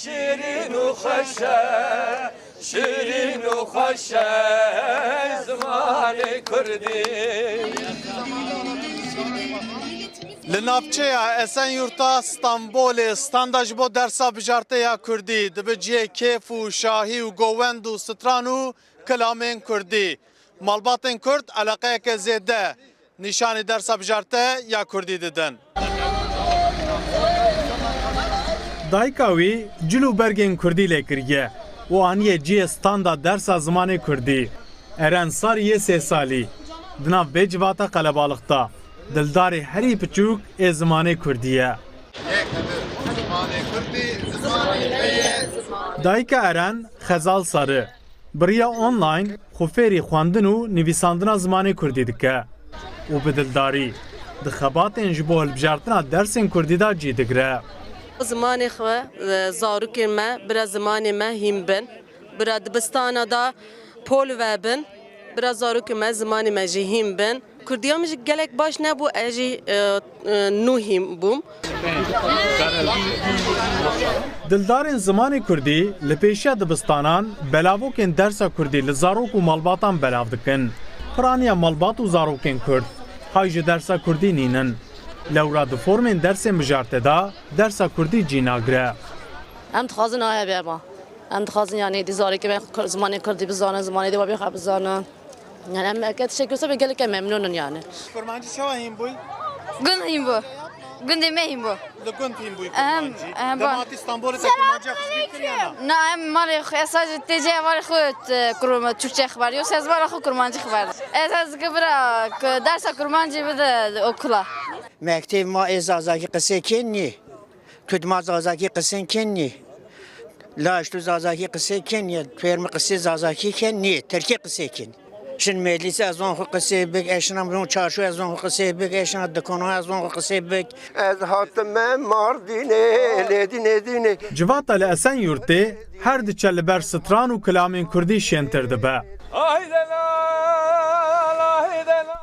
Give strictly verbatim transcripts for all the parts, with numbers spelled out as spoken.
Şirîn û xweş e, şirîn û xweş e zimanê kurdî. Li navçeya Esenyurta Stenbolê standa ji bo dersa bijartê ya kurdî dibe cihê kêf û şahî û govend û stran û kilamên kurdî. Malbatên kurd eleqeyeke zêde nîşanî dersa bijarte ya kurdî didin. Dayika wî cil û bergên kurdî lê kiriye û aniye cihê standa dersa zimanê kurdî. Eren Sarî yê sê salî di nav vê civata qelebalixta dildarê herî piçûk ê zimanê kurdî ye. Dayika Eren Xezal Sarî bi riya online xwe fêrî xwendin û nivîsandina zimanê kurdî dike û bi dildarî di xebatên ji bo hilbijartina dersên kurdî de cî digire. Zimanê xwe, e, zarokên me bira zimanê me hîn bin, bira dibistana de pol vebin, bira zarokên me zimanê me jî hîn bin. Kurdiya min jî gelek baş nebû, ez jî, e, e, nû hîn bûm. Dildarên zimanê kurdî li pêşiya dibistanan belavokên dersa kurdî li zarok û malbatan belav dikin. Piraniya malbat û zarokên kurd hay ji dersa kurdî nînin. Lewra di formên dersên bijarte de dersa kurdî cî nagire. Em dixwazin aya hebe me. Em dixwazin, yanî, di zarokê me kur-, zimanê kurdî bizanin, zimanê dê babê xwe bizanin. Yani em eke tiştekî wisa bê gelek em memnûn in yani. Kurmancî çawa hîn bûy? Gund hîn bû. Gundê me hîn bû. Li gund hîn bûy. Em, kurmancî. Em, Dema hatî Stenbolê te kurmancî xwe ji bîr kiriye na? Na, em malê xwe, esa ji tê cê hevalê xwe, e, kurma-, Türkçe xeberiyo, ez mala xwe kurmancî xeber. Ez ez ki bira, ki dersa kurmancî bide okula. Mekteb ma ê zazakî qisê kên nî. Tu dima zazakî qisên kên nî. Laş tu zazakî qisê kên nî. Fêrmi qisê zazakî kên nî. Tirkî qisê kên. Şin meclîsê ez zon xwe qisê bik, ez şina min çarşû ez zon xwe qisê bik, ez şina dikona ez zon xwe qisê bik. Ez hatime Mardînê, lê dînê dînê. Civata li Esenyurtê her diçe li ber stran û kilamên kurdî şêntir dibe.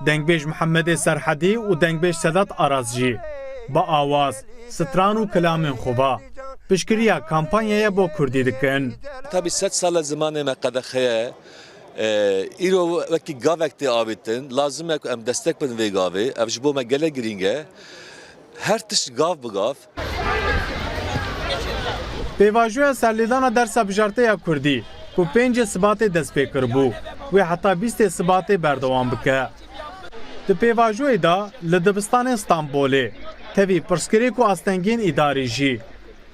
Dengbêj Mihemedê Serhedî û dengbêj Sedat Aras jî bi awaz, stran û kilamên xwe ve piştgiriya kampanyaya bo kurdî dikin. Tabî sed sal e zimanê me qedexe ye. E, îro wekî gavek tê avêtin. Lazim e ku em destek bidin vê gavê. Ev ji bo me gelek girîng e. Her tişt gav bi gav. Pêvajoya serlêdana dersa bijartê ya kurdî ku pêncê Sibatê dest pê kiribû, wê heta bîstê Sibatê berdewam bike. Di pêvajoyê de li dibistanên Stenbolê tevî pirsgirêk û astengên îdarî jî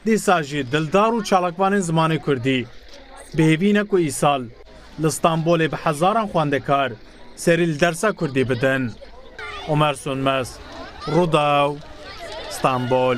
dîsa jî dildar û çalakvanên zimanê kurdî bi hêvî ne ku îsal li Stenbolê bi hezaran xwendekar serî li dersa kurdî bidin. Omer Sönmez, Rûdaw, Stenbol.